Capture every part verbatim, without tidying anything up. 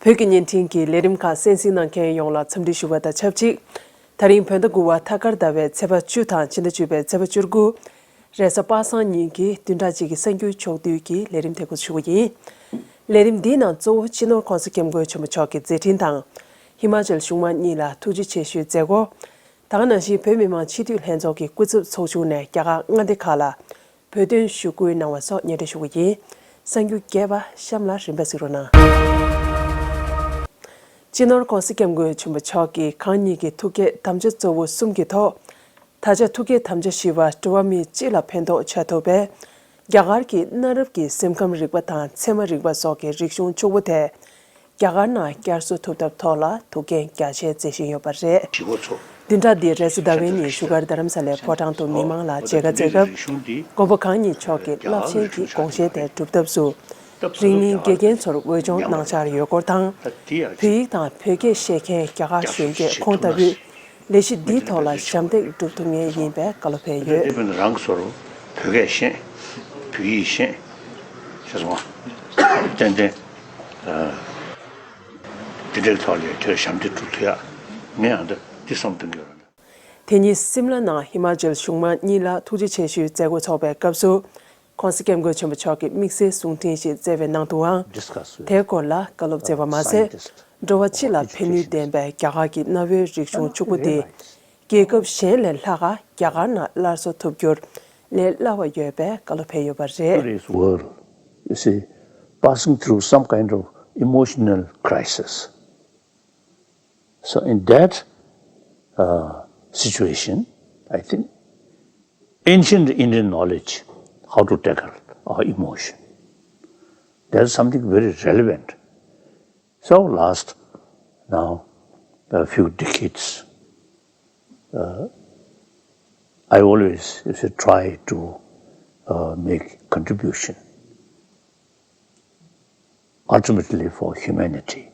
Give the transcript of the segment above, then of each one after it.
བོད་ཀྱི་བརྙན་འཕྲིན་གྱི་ལས་རིམ་ཁག་གསན་གཟིགས་གནང་མཁན་ཡོངས་ལ་འཚམས་འདྲི་ཞུ་བ་དང་ཆབས་ཅིག་དེ་རིང་བོད་ཟླ་དགུ་བ་ཐ་སྐར་ཟླ་བའི་ཚེས་པ་བཅུ་དང་ཕྱི་ཟླ་བཅུ་པའི་ཚེས་པ་བཅུ་དགུ། རེས་གཟའ་པ་སངས་ཉིན་གྱི་བདུན་ཕྲག་གཅིག་གི་གསར་འགྱུར་ཕྱོགས་བསྡུས་ཀྱི་ལས་རིམ་དེ་འགོ་ཞུ་བ་ཡིན། ལས་རིམ་འདིའི་ནང་གཙོ་བོ་སྤྱི་ནོར་༸གོང་ས་༸སྐྱབས་མགོན་ཆེན་པོ་མཆོག་གི་མཛད་འཕྲིན་དང་། ཧི་མ་ཅལ་གཞུང་མང་གཉིས་ལ་ཐུགས་རྗེ་ཆེ་ཞུའི་མཛད་སྒོ། ད་ག་ནང་བཞིན་བོད་མི་མང་སྤྱི་འཐུས་ལྷན་ཚོགས་ཀྱི་སྐུ་ཚབ་ཚོགས་ཆུང་ནས་རྒྱ་གར་མངའ་སྡེ་ཁག་ལ་བོད་དོན་ཞུ་སྐུལ་གནང་བ་སོགས་སྙན་སྒྲོན་ཞུ་གི་ཡིན། གསར་འགྱུར་རྒྱས་པ་གཤམ་ལ་རིམ་པས་གཟིགས་རོགས་གནང་། སྤྱི་ནོར་༸གོང་ས་༸སྐྱབས་མགོན་ཆེན་པོ་མཆོག་གིས་གང་ཉིད་ཀྱི་ཐུགས་བསྐྱེད་དམ་བཅའ་གཙོ་བོ་གསུམ་གྱི་ཐོག་ད་ཆ་ཐུགས་བསྐྱེད་དམ་བཅའ་བཞི་པ་འགྲོ་བ་མི་སྤྱི་ལ་ཕན་ཐོགས་བྱ་ཐུབ་པའི་རྒྱ་གར་གྱི་གནའ་རབས་ཀྱི་སེམས་ཁམས་རིག་པ་དང་ཚད་མ་རིག་པ་སོགས་ཀྱི་རིག་གཞུང་ཕྱུག་པོ་དེ་རྒྱ་གར་ནང་བསྐྱར་གསོ་ཐུབ་ཐབས་ཐོག་ལ་ཐུགས་འགན་རྒྱ་ཆེ་མཛད་བཞིན་ཡོད་པ་རེད། བདུན་ཕྲག་འདིའི་རེས་གཟའ་ཟླ་བའི་ཉིན་བཞུགས་སྒར་རྡ་རམ་ས་ལའི་ཕོ་བྲང་དུ་མི་མང་ལ་མཇལ་ཁ་བསྩལ་སྐབས། མགོན་པོ་གང་ཉིད་མཆོག་གིས་རླབས་ཆེན་གྱི་དགོངས་བཞེད་དེ་སྒྲུབ་ཐབས་སུ། རིང་མིན་དགེ་རྒན་ཚོར་འོས་སྦྱོང་གནང་འཆར་ཡོད་སྐོར་དང་། བོད་ཡིག་དང་བོད་སྐད་ཤེས་མཁན་རྒྱ་གར་གཞོན་སྐྱེས་ཁོང་ལྟ་བུས་ལས་གཞི་འདིའི་ཐོག་ལ་ཞབས་འདེགས་སྒྲུབ་ཐུབ་ངེས་ཡིན་པའི་བཀའ་སློབ་ཕེབས་ཡོད། དེ་བས་ན་རང་གི་སོ་རུ་བོད་སྐད་ཤེས། བོད་ཡིག་ཤེས། ཤེས་སོང་ང་། ཏན་ཏན། དེ་འདྲའི་ཐོག་ལ་དེར་ཞབས་འདེགས་སྒྲུབ་ཐུབ་ཡ། ངས་ཡང་ད་འདི་བསམ་གཏོང་གི་ཡོད་རེད། དེ་ཉིན་སིམ་ལ་ནང་ཧི་མ་ཅལ་གཞུང་མང་གཉིས་ལ་ཐུགས་རྗེ་ཆེ་ཞུའི་མཛད་སྒོ་འཚོགས་པའི་སྐབས་སུ། ༸གོང་ས་༸སྐྱབས་མགོན་ཆེན་པོ་མཆོག་གིས་དམིགས་བསལ་གསུང་འཕྲིན་ཞིག་བསྩལ་བའི་ནང་དུའང་། དེའི་སྐོར་ལ་བཀའ་སློབ་བསྩལ་བ་མ་ཟད། འགྲོ་བ་སྤྱི་ལ་ཕན་ནུས་ལྡན་པའི་རྒྱ་གར་གྱི་གནའ་བོའི་རིག་གཞུང་ཕྱུག་པོ་དེ། རྒྱལ་ཁབ་གཞན་ལས་ལྷག་ག་རྒྱ་གར་ནང་སླར་གསོ་ཐུབ་རྒྱུར་ལས་སླ་བ་ཡོད་པའི་བཀའ་སློབ་ཕེབས་ཡོད་པ་རེད། Today's world, you see, passing through some kind of emotional crisis. So in that uh, situation, I think ancient Indian knowledge, how to tackle our emotion, that is something very relevant. So last now a few decades, uh, I always try to uh, make contribution. Ultimately for humanity.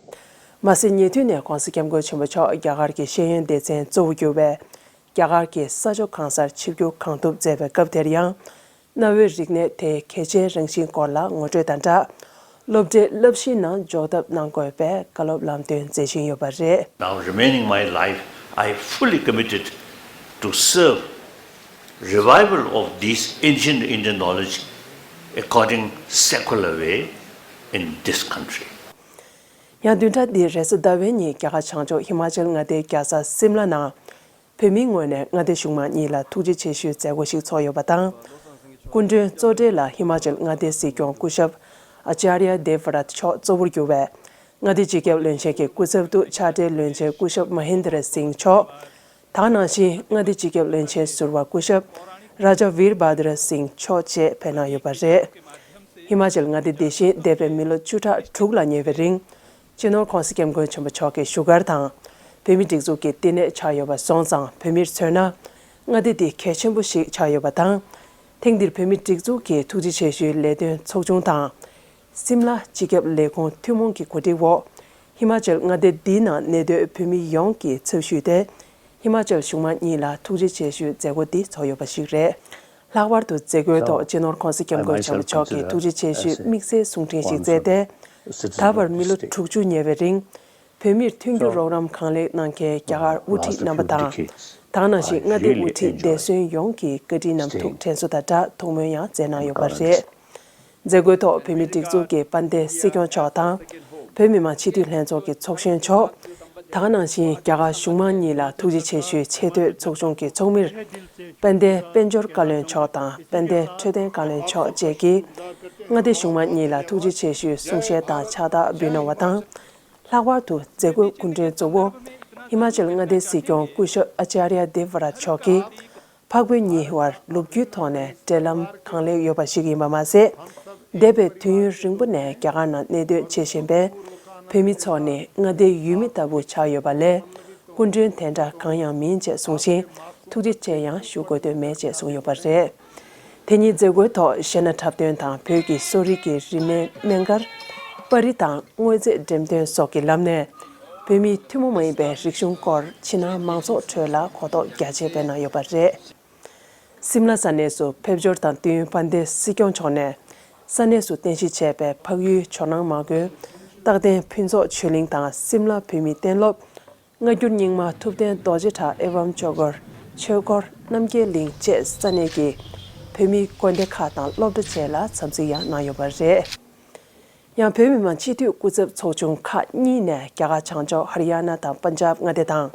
མ་ཟད་ཉེ་དུས་ནས་༸གོང་ས་༸སྐྱབས་མགོན་ཆེན་པོ་མཆོག་རྒྱ་གར་གྱི་ཤེས་ཡོན་སྡེ་ཚན་གཙོ་བོ་གྱུར་བའི་རྒྱ་གར་གྱི་ས་ཕྱོགས་གང་སར་ཆིབས་བསྒྱུར་གང་ཐུབ་མཛད་པའི་སྐབས་དེར་ཡང་། གནའ་བོའི་རིག་གནས་དེའི་གལ་ཆེའི་རང་བཞིན་སྐོར་ལ་ངོ་སྤྲོད་དང་སྦྲགས། སློབ་གྲྭའི་བསླབ་གཞིའི་ནང་འཇོག་ཐབས་གནང་དགོས་པའི་བཀའ་སློབ་ལམ་སྟོན་མཛད་བཞིན་ཡོད་པ་རེད། Now remaining my life, I fully committed to serve revival of this ancient Indian knowledge according secular way in this country. ཡང་བདུན་ཕྲག་འདིའི་རེས་གཟའ་ཟླ་བའི་ཉིན་རྒྱ་གར་བྱང་ཕྱོགས་ཧི་མ་ཅལ་མངའ་སྡེའི་རྒྱལ་ས་སིམ་ལ་ནང་བོད་མིའི་ངོས་ནས་མངའ་སྡེ་གཞུང་མང་གཉིས་ལ་ཐུགས་རྗེ་ཆེ་ཞུའི་མཛད་སྒོ་ཞིག་ཚོགས་ཡོད་པ་དང་། སྐུ་མགྲོན་གཙོ་གྲས་ལ་ཧི་མ་ཅལ་མངའ་སྡེའི་སྲིད་སྐྱོང་སྐུ་ཞབས་ཨ་ཅཱརྱ་དེབ་རཱཐ་མཆོག་གཙོ་བོར་གྱུར་བའི་མངའ་སྡེ་སྤྱི་ཁྱབ་བློན་ཆེན་གྱི་སྐུ་ཚབ་ཏུ་ཕྱག་སྦྲེལ་བློན་ཆེན་སྐུ་ཞབས་མ་ཧིན་དྲ་སིང་མཆོག་ད་ག་ནང་བཞིན་མངའ་སྡེ་སྤྱི་ཁྱབ་བློན་ཆེན་ཟུར་པ་སྐུ་ཞབས་རཱ་ཇཱ་ཝིར་བྷ་དྲ་སིང་མཆོག་བཅས་ཕེབས་གནང་ཡོད་པ་རེད། ཧི་མ་ཅལ་མངའ་སྡེ་འདི་བཞིན་འདས་པའི་མི་ལོ་བཅུ་ཕྲག་དྲུག་ལ་ཉེ་བའི་རིང་། སྤྱི་ནོར་༸གོང་ས་༸སྐྱབས་མགོན་ཆེན་པོ་མཆོག་གི་བཞུགས་སྒར་དང་། བོད་མིའི་སྒྲིག་འཛུགས་ཀྱི་བསྟི་གནས་ཆགས་ཡོད་པ་སོང་ཙང་བོད་མིར་མཚོན་ན། མངའ་སྡེ་འདི་གལ་ཆེན་པོ་ཞིག་ཆགས་ཡོད་པ་དང་། ཐེངས་འདིར་བོད་མིའི་སྒྲིག་འཛུགས་ཀྱི་ཐུགས་རྗེ་ཆེ་ཞུའི་ལས་དོན་ཚོགས་ཆུང་དང་། སིམ་ལ་སྤྱི་ཁྱབ་ལས་ཁུངས་ཐུན་མོང་གི་གོ་སྒྲིག་འོག་ཧི་མ་ཅལ་མངའ་སྡེ་འདིའི་ནང་གནས་སྡོད་བོད་མི་ཡོངས་ཀྱི་ཚབ་ཞུས་ཏེ། ཧི་མ་ཅལ་གཞུང་མང་གཉིས་ལ་ཐུགས་རྗེ་ཆེ་ཞུའི་མཛད་སྒོ་འདི་ཚོགས་ཡོད་པ་ཞིག་རེད། ལྷག་པར་དུ་མཛད་སྒོའི་ཐོག་སྤྱི་ནོར་༸གོང་ས་༸སྐྱབས་མགོན་ཆེན་པོ་མཆོག་གིས་ཐུགས་རྗེ་ཆེ་ཞུའི་དམིགས་བསལ་གསུང་འཕྲིན་ཞིག་བསྩལ་ཏེ། ད་བར་མི་ལོ་དྲུག་ཅུ་ཉེ་བའི་རིང་། བོད་མིར་མཐུན་འགྱུར་རོགས་རམ་གང་ལེགས་གནང་མཁན་རྒྱ་གར་དབུ་ཁྲིད་རྣམ་པ་དང་། ད་ག་ནང་བཞིན་མངའ་སྡེ་དབུ་ཁྲིད་འདས་གསོན་ཡོངས་ཀྱི་བཀའ་དྲིན་རྣམས་ཐུགས་དྲན་གསོ་དང་སྦྲགས་ཐུགས་སྨོན་ཡང་མཛད་གནང་ཡོད་པ་རེད། མཛད་སྒོའི་ཐོག་བོད་མིའི་སྒྲིག་འཛུགས་ཀྱི་དཔལ་ལྡན་སྲིད་སྐྱོང་མཆོག་དང་། བོད་མི་མང་སྤྱི་འཐུས་ལྷན་ཚོགས་ཀྱི་ཚོགས་གཞོན་མཆོག་ད་ག་ནང་བཞིན་རྒྱ་གར་གཞུང་མང་གཉིས་ལ་ཐུགས་རྗེ་ཆེ་ཞུའི་ཆེས་མཐོའི་ཚོགས་ཆུང་གི་ཚོགས་མིར། དཔལ་ལྡན་དཔལ་འབྱོར་བཀའ་བློན་མཆོག་དང་དཔལ་ལྡན་འཕྲོད་བསྟེན་བཀའ་བློན་མཆོག་བཅས་ཀྱིས། མངའ་སྡེ་གཞུང་མང་གཉིས་ལ་ཐུགས་རྗེ་ཆེ་ཞུའི་གསུང་བཤད་དང་ཕྱག་རྟགས་འབུལ་གནང་བ་དང་། ལྷག་པར་དུ་མཛད་སྒོའི་སྐུ་མགྲོན་གཙོ་བོ། ཧི་མ་ཅལ་མངའ་སྡེའི་སྲིད་སྐྱོང་སྐུ་ཞབས་ཨ་ཅཱརྱ་དེབ་རཱཐ་མཆོག་གིས། འཕགས་བོད་གཉིས་བར་ལོ་རྒྱུས་ཐོག་ནས་འབྲེལ་ལམ་གང་ལེགས་ཡོད་པ་ཞིག་ཡིན་པ་མ་ཟད། འདས་པའི་དུས་ཡུན་རིང་པོ་ནས་རྒྱ་གར་ནང་གནས་སྡོད་བྱེད་བཞིན་པའི་བོད་མི་ཚོ་ནི་མངའ་སྡེའི་ཡུལ་མི་ལྟ་བུ་ཆགས་ཡོད་པ་ལས། སྐུ་མགྲོན་དེ་འདྲ་གང་ཡང་མིན་ཅེས་གསུངས་ཤིང་། ཐུགས་རྗེ་ཆེ་ཡང་ཞུ་དགོས་དོན་མེད་ཅེས་གསུངས་ཡོད་པ་རེད། དེ་ཉིན་མཛད་སྒོའི་ཐོག་གཞས་སྣ་འཁྲབ་སྟོན་དང་བོད་ཀྱི་གསོ་རིག་གི་རིག་གནས་སྨན་སྒར། པར་རིས་དང་དངོས་རྫས་འགྲེམས་སྟོན་སོགས་ཀྱི་ལམ་ནས། བོད་མིའི་ཐུན་མོང་མ་ཡིན་པའི་རིག་གཞུང་སྐོར་ཕྱི་ནང་མང་ཚོགས་ཁྲོད་ལ་གོ་རྟོགས་རྒྱ་ཆེ་སྤེལ་གནང་ཡོད་པ་རེད། སིམ་ལ་ས་གནས་སུ་ཕེབས་འབྱོར་དང་དུས་ཡུན་དཔལ་ལྡན་སྲིད་སྐྱོང་མཆོག་ནས། ས་གནས་སུ་རྟེན་གཞི་བྱས་པའི་འཕགས་ཡུལ་ཇོ་ནང་མ་དགོན། རྟག་བརྟན་ཕུན་ཚོགས་ཆོས་གླིང་དང་སིམ་ལ་བོད་མིའི་གཏན་སློབ། སྔ་འགྱུར་རྙིང་མ་ཐུབ་བསྟན་རྡོ་རྗེ་གྲགས་ཨེ་ཝམ་ཆོས་སྒོར་ཆོས་སྒོར་རྣམ་རྒྱལ་གླིང་བཅས་ས་གནས་ཀྱི་བོད་མིའི་དགོན་སྡེ་ཁག་དང་སློབ་གྲྭ་བཅས་ལ་འཚམས་གཟིགས་ཡང་གནང་ཡོད་པ་རེད། ཡང་བོད་མི་མང་སྤྱི་འཐུས་སྐུ་ཚབ་ཚོགས་ཆུང་ཁག་གཉིས་ནས་རྒྱ་གར་བྱང་ཕྱོགས་ཧར་ཡ་ན་དང་པན་ཇབ་མངའ་སྡེ་དང་།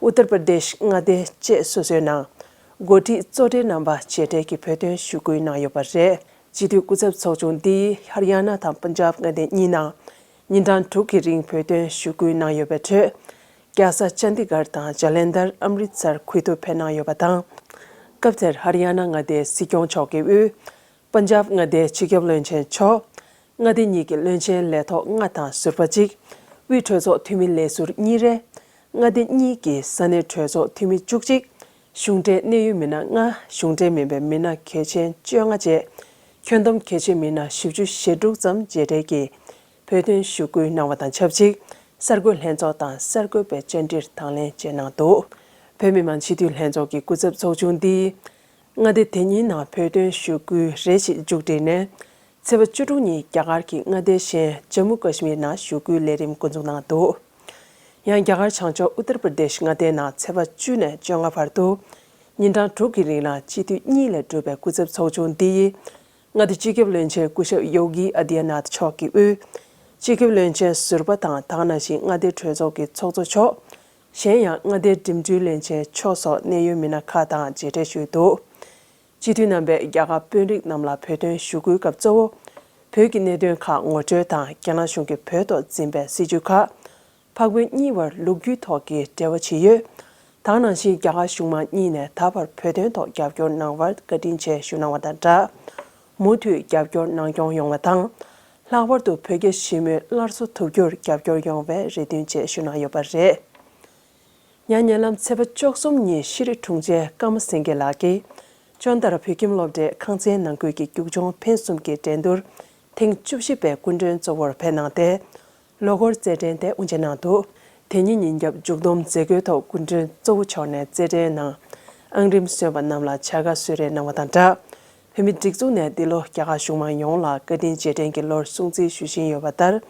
ཨུ་ཏར་པར་དེཤ་མངའ་སྡེ་བཅས་སོ་སོའི་ནང་འགོ་ཁྲིད་གཙོ་གྲས་རྣམ་པ་མཇལ་འཕྲད་ཀྱིས་བོད་དོན་ཞུ་སྐུལ་གནང་ཡོད་པ་རེད། སྤྱི་འཐུས་སྐུ་ཚབ་ཚོགས་ཆུང་འདིས་ཧར་ཡ་ན་དང་པན་ཇབ་མངའ་སྡེ་གཉིས་ནང་ཉིན་གྲངས་དྲུག་གི་རིང་བོད་དོན་ཞུ་སྐུལ་གནང་ཡོད་པའི་ཁྲོད། རྒྱལ་ས་ཅན་དི་གྷར་དང་ཇ་ལན་དར་ཨམ་རིད་སར་ཁུལ་དུ་ཕེབས་གནང་ཡོད་པ་དང་། སྐབས་དེར་ཧར་ཡ་ན་མངའ་སྡེའི་སྲིད་སྐྱོང་མཆོག་གིས་དབུས། པན་ཇབ་མངའ་སྡེའི་སྤྱི་ཁྱབ་བློན་ཆེན་མཆོག་མངའ་སྡེ་གཉིས་ཀྱི་བློན་ཆེན་ལས་ཐོག་ལྔ་དང་ཟུར་པ་གཅིག་དབུས་གྲོས་ཚོགས་འཐུས་མི་ལས་ཟུར་གཉིས་རེ། མངའ་སྡེ་གཉིས་ཀྱི་ས་གནས་གྲོས་ཚོགས་འཐུས་མི་བཅུ་གཅིག་གཞུང་འབྲེལ་གནད་ཡོད་མི་སྣ་ལྔ། གཞུང་འབྲེལ་མིན་པའི་མི་སྣ་གལ་ཆེན་བཅོ་ལྔ་བཅས་ཁྱོན་བསྡོམས་གལ་ཆེ་མི་སྣ་བཞི་བཅུ་ཞེ་དྲུག་ཙམ་མཇལ་འཕྲད་ཀྱིས་བོད་དོན་ཞུ་སྐུལ་གནང་བ་དང་ཆབས་ཅིག་གསར་འགོད་ལྷན་ཚོགས་དང་གསར་འགོད་པའི་བཅར་འདྲིར་དང་ལེན་བཅས་གནང་འདུག་བོད་མི་མང་སྤྱི་འཐུས་ལྷན་ཚོགས་ཀྱི་སྐུ་ཚབ་ཚོགས་ཆུང་འདིས་མངའ་སྡེ་དེ་གཉིས་ནང་བོད་དོན་ཞུ་སྐུལ་རེ་ཞིག་མཇུག་བསྒྲིལ་ནས། ཚེས་པ་བཅུ་དྲུག་ཉིན་རྒྱ་གར་གྱི་མངའ་སྡེ་གཞན་ཇམ་མུ་ཀ་ཤི་མིར་ནང་ཞུ་སྐུལ་ལས་རིམ་འགོ་འཛུགས་གནང་འདུག་ཡང་རྒྱ་གར་བྱང་ཕྱོགས་ཨུ་ཏར་པར་དེཤ་མངའ་སྡེའི་ནང་ཚེས་པ་བཅུ་ནས་བཅོ་ལྔ་བར་དུ་ཉིན་གྲངས་དྲུག་གི་རིང་ལ་སྤྱི་འཐུས་གཉིས་ལས་གྲུབ་པའི་སྐུ་ཚབ་ཚོགས་ཆུང་འདི་ཡིས་མངའ་སྡེ་སྤྱི་ཁྱབ་བློན་ཆེན་སྐུ་ཞབས་ཡོ་གི་ཨ་དི་ཡ་ནཱཐ་མཆོག་གིས་དབུས་སྤྱི་ཁྱབ་བློན་ཆེན་ཟུར་པ་དང་དེ་ནང་བཞིན་མངའ་སྡེའི་གྲོས་ཚོགས་ཀྱི་ཚོགས་གཙོ་མཆོག་གཞན་ཡང་མངའ་སྡེའི་འགྲིམ་འགྲུལ་བློན་ཆེན་མཆོག་སོགས་གནད་ཡོད་མི་སྣ་ཁག་དང་མཇལ་འཕྲད་ཞུས་འདུག་སྤྱི་འཐུས་རྣམ་པས་རྒྱ་གར་དཔོན་རིགས་རྣམས་ལ་བོད་དོན་ཞུ་སྐུལ་སྐབས་གཙོ་བོ་བོད་ཀྱི་གནད་དོན་ཁག་ངོ་སྤྲོད་དང་རྒྱ་ནག་གཞུང་གིས་བོད་ཐོག་འཛིན་པའི་སྲིད་བྱུས་ཁག་འཕགས་བོད་གཉིས་བར་ལོ་རྒྱུས་ཐོག་གི་འབྲེལ་བ་ཇི་ཡོད། དེ་ནང་བཞིན་རྒྱ་གར་གཞུང་མང་གཉིས་ནས་ད་བར་བོད་དོན་ཐོག་རྒྱབ་སྐྱོར་གནང་བར་བཀའ་དྲིན་ཆེ་ཞུ་གནང་བ་དང་སྦྲགས། མུ་མཐུད་རྒྱབ་སྐྱོར་གནང་སྐྱོང་ཡོང་བ་དང་། ལྷག་པར་དུ་བོད་རྒྱ་ཞི་མོལ་སླར་གསོ་ཐུབ་རྒྱུར་རྒྱབ་སྐྱོར་ཡོང་བའི་རེ་འདུན་བཅས་ཞུ་གནང་ཡོད་པ་རེད། ཡང་ཉེ་ལམ་ཚེས་པ་བཅུ་གསུམ་ཉིན་ཤེས་རིག་དྲུང་ཆེ་ཀརྨ་སེང་གེ་ལགས་ཀྱིས་ཅོན་ཏ་ར་བོད་ཁྱིམ་སློབ་གྲྭའི་ཁང་ཚན་ནང་ཁུལ་གྱི་རྒྱུག་མཆོང་འཕེན་གསུམ་གྱི་འགྲན་བསྡུར་ཐེངས་བཅུ་བཞི་པའི་སྐུ་མགྲོན་གཙོ་བོར་ཕེབས་གནང་སྟེ། ལོ་འཁོར་རྩེད་འགྲན་དེ་དབུ་འབྱེད་གནང་འདུག་དེ་ཉིན་ཉིན་རྒྱབ་མཇུག་བསྡོམས་མཛད་སྒོའི་ཐོག་སྐུ་མགྲོན་གཙོ་བོ་མཆོག་ནས་རྩེད་འགྲན་ནང་ཨང་རིམ་སོན་པ་རྣམས་ལ་བྱ་དགའ་གསོལ་རས་གནང་བ་དང་སྦྲགས། བོད་མིའི་སྒྲིག་འཛུགས་ནས་འདི་ལོ་རྒྱ་གར་གཞུང་མང་ཡོངས་ལ་བཀའ་དྲིན་རྗེས་དྲན་གྱི་ལོར་སྲུང་བརྩི་ཞུ་བཞིན་ཡོད་པ་ལྟར།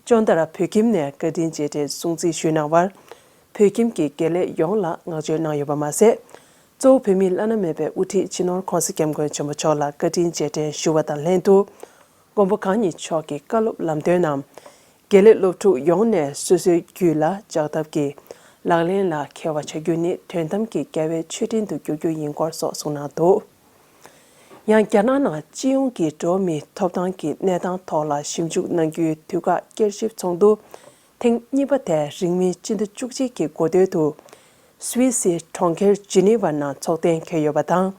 ཅོན་ཏ་ར་བོད་ཁྱིམ་ནས་བཀའ་དྲིན་རྗེས་དྲན་སྲུང་བརྩི་ཞུས་གནང་བར། བོད་ཁྱིམ་གྱི་དགེ་ལས་ཡོངས་ལ་བསྔགས་བརྗོད་གནང་ཡོད་པ་མ་ཟད། གཙོ་བོ་བོད་མིའི་བླ་ན་མེད་པའི་དབུ་ཁྲིད་སྤྱི་ནོར་༸གོང་ས་༸སྐྱབས་མགོན་ཆེན་པོ་མཆོག་ལ་བཀའ་དྲིན་རྗེས་དྲན་ཞུ་བ་དང་ལྷན་དུ། མགོན་པོ་གང་ཉིད་མཆོག་གི་བཀའ་སློབ་ལམ་སྟོན་ནམ། དགེ་ལས་སློབ་ཕྲུག་ཡོངས་ནས་སོ་སོའི་རྒྱུད་ལ་འཇགས་ཐབས་ཀྱིས་ལག་ལེན་ལ་འཁེལ་བ་བྱ་རྒྱུ་ནི་དོན་དམ་གྱི་རྒྱལ་བའི་མཆོད་སྤྲིན་དུ་འགྱུར་རྒྱུ་ཡིན་སྐོར་སོགས་གསུངས་གནང་འདུག་ཡང་རྒྱ་ནག་ནང་སྤྱི་ཡོངས་ཀྱི་འགྲོ་བ་མིའི་ཐོབ་ཐང་གི་གནས་སྟངས་ཐོག་ལ་ཞིབ་འཇུག་གནང་རྒྱུའི་དུས་བཀག་བསྐྱར་ཞིབ་ཚོགས་འདུ་ཐེངས་གཉིས་པ་དེ་རིང་མིན་སྤྱི་ཟླ་བཅུ་གཅིག་གི་འགོ་སྟོད་དུ། སུད་སི་གྲོང་ཁྱེར་ཇི་ནི་ཝ་ནང་ཚོགས་གཏན་འཁེལ་ཡོད་པ་དང་།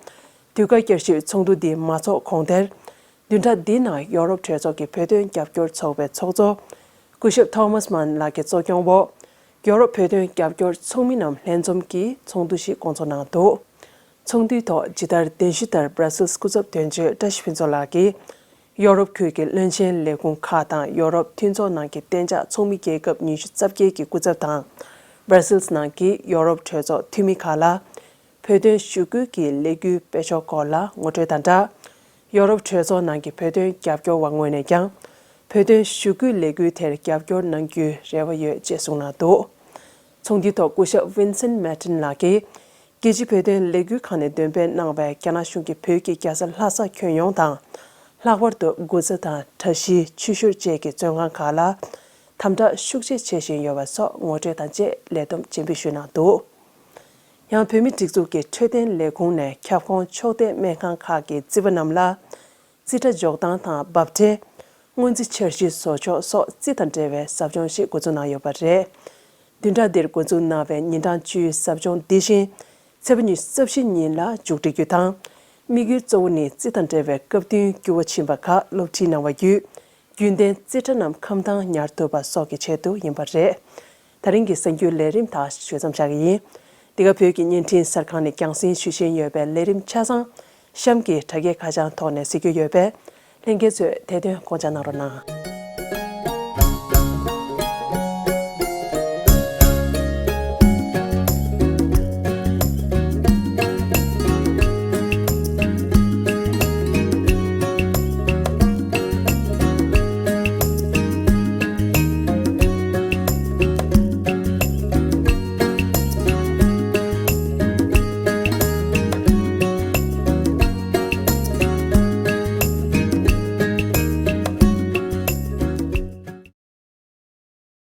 དུས་བཀག་བསྐྱར་ཞིབ་ཚོགས་འདུ་འདི་མ་འཚོགས་གོང་དེར། བདུན་ཕྲག་འདིའི་ནང་ཡོ་རོབ་གྲོས་ཚོགས་ཀྱི་བོད་དོན་རྒྱབ་སྐྱོར་ཚོགས་པའི་ཚོགས་གཙོ། སྐུ་ཞབས་ཐོ་མཱས་མཱན་ལགས་ཀྱི་གཙོ་སྐྱོང་འོག་ཡོ་རོབ་བོད་དོན་རྒྱབ་སྐྱོར་ཚོགས་མི་རྣམས་ལྷན་འཛོམས་ཀྱིས་ཚོགས་འདུ་ཞིག་སྐོང་ཚོགས་གནང་འདུག་ཚོགས་འདུའི་ཐོག་ཇི་ལྟར་གདན་ཞུ་ལྟར་སྦྲ་སིལ་སྐུ་ཚབ་དོན་གཅོད་བཀྲ་ཤིས་ཕུན་ཚོགས་ལགས་ཀྱིས། ཡོ་རོབ་ཁུལ་གྱི་བློན་ཆེན་ལས་ཁུངས་ཁག་དང་ཡོ་རོབ་མཐུན་ཚོགས་ནང་གི་གཏན་འཇགས་ཚོགས་མི་རྒྱལ་ཁབ་ཉི་ཤུ་རྩ་བརྒྱད་ཀྱི་སྐུ་ཚབ་དང་། སྦྲ་སིལ་ནང་གི་ཡོ་རོབ་གྲོས་ཚོགས་འཐུས་མི་ཁག་ལ། བོད་དོན་ཞུ་སྐུལ་གྱི་ལས་འགུལ་སྤེལ་ཕྱོགས་སྐོར་ལ་ངོ་སྤྲོད་དང་སྦྲགས། ཡོ་རོབ་གྲོས་ཚོགས་ནང་གི་བོད་དོན་རྒྱབ་སྐྱོར་བ་ངོས་ནས་ཀྱང་། བོད་དོན་ཞུ་སྐུལ་ལས་འགུལ་དེར་རྒྱབ་སྐྱོར་གནང་རྒྱུའི་རེ་བ་ཡོད་ཅེས་གསུངས་གནང་འདུག་ཚོགས་འདུའི་ཐོག་སྐུ་ཞབས་ཝིན་སེན་མེ་ཏིན་ལགས་ཀྱིས། རྒྱལ་སྤྱིའི་བོད་དོན་ལས་འགུལ་ཁང་ནས་འདོན་སྤེལ་གནང་བའི་རྒྱ་ནག་གཞུང་གིས་བོད་ཀྱི་རྒྱལ་ས་ལྷ་ས་ཁྱོན་ཡོངས་དང་། ལྷག་པར་དུ་དགུ་ཚ་དང་གྲྭ་བཞི་ཆོས་ཞུར་བཅས་ཀྱི་བཙོན་ཁང་ཁག་ལ། དམ་དྲག་ཤུགས་ཆེ་བྱེད་བཞིན་ཡོད་པ་སོགས་ངོ་སྤྲོད་དང་བཅས་ལས་བསྡོམས་སྤྱན་འབུལ་ཞུས་གནང་འདུག་ཡང་བོད་མིའི་སྒྲིག་འཛུགས་ཀྱི་འཕྲོད་བསྟེན་ལས་ཁུངས་ནས་ཁྱབ་ཁོངས་ཕྱོགས་གཏད་སྨན་ཁང་ཁག་གི་རྩིས་པ་རྣམས་ལ། རྩིས་ཁྲ་འཇོག་སྟངས་དང་འབབ་ཁྲལ། སྔོན་རྩིས་འཆར་གཞི་བཟོ་ཕྱོགས་སོགས་རྩིས་དང་འབྲེལ་བའི་ཟབ་སྦྱོང་ཞིག་འགོ་འཛུགས་གནང་ཡོད་པ་རེད། བདུན་ཕྲག་འདིར་འགོ་འཛུགས་གནང་བའི་ཉིན་གྲངས་བཅུའི་ཟབ་སྦྱོང་འདི་བཞིན། ཚེས་པ་ཉི་ཤུ་རྩ་བཞི་ཉིན་ལ་མཇུག་སྒྲིལ་རྒྱུ་དང་། དམིགས་ཡུལ་གཙོ་བོ་ནི་རྩིས་དང་འབྲེལ་བའི་སྐབས་བསྟུན་འགྱུར་བ་ཕྱིན་པ་ཁག་སློབ་ཁྲིད་གནང་བ་བརྒྱུད། རྒྱུན་ལྡན་རྩིས་ཁྲ་རྣམས་ཁམས་དྭངས་ཉར་ཐུབ་པ་སོགས་ཀྱི་ཆེད་དུ་ཡིན་པ་རེད། ད་རིང་གི་གསར་འགྱུར་ལས་རིམ་དག་ཞུ་མཚམས་བཞག་གི་ཡིན། འདི་ག་བོད་ཀྱི་བརྙན་འཕྲིན་གསར་ཁང་ནས་རྒྱང་སྲིང་ཞུ་བཞིན་ཡོད་པའི་ལས་རིམ་ཆ་ཚང་གཤམ་གྱི་དྲ་རྒྱའི་ཁ་བྱང་ཐོག་ནས་གཟིགས་རྒྱུ་ཡོད་པས། ལྷན་རྒྱས་ཚོས་དེ་དོན་དགོངས་འཇགས་གནང་རོགས་གནང་།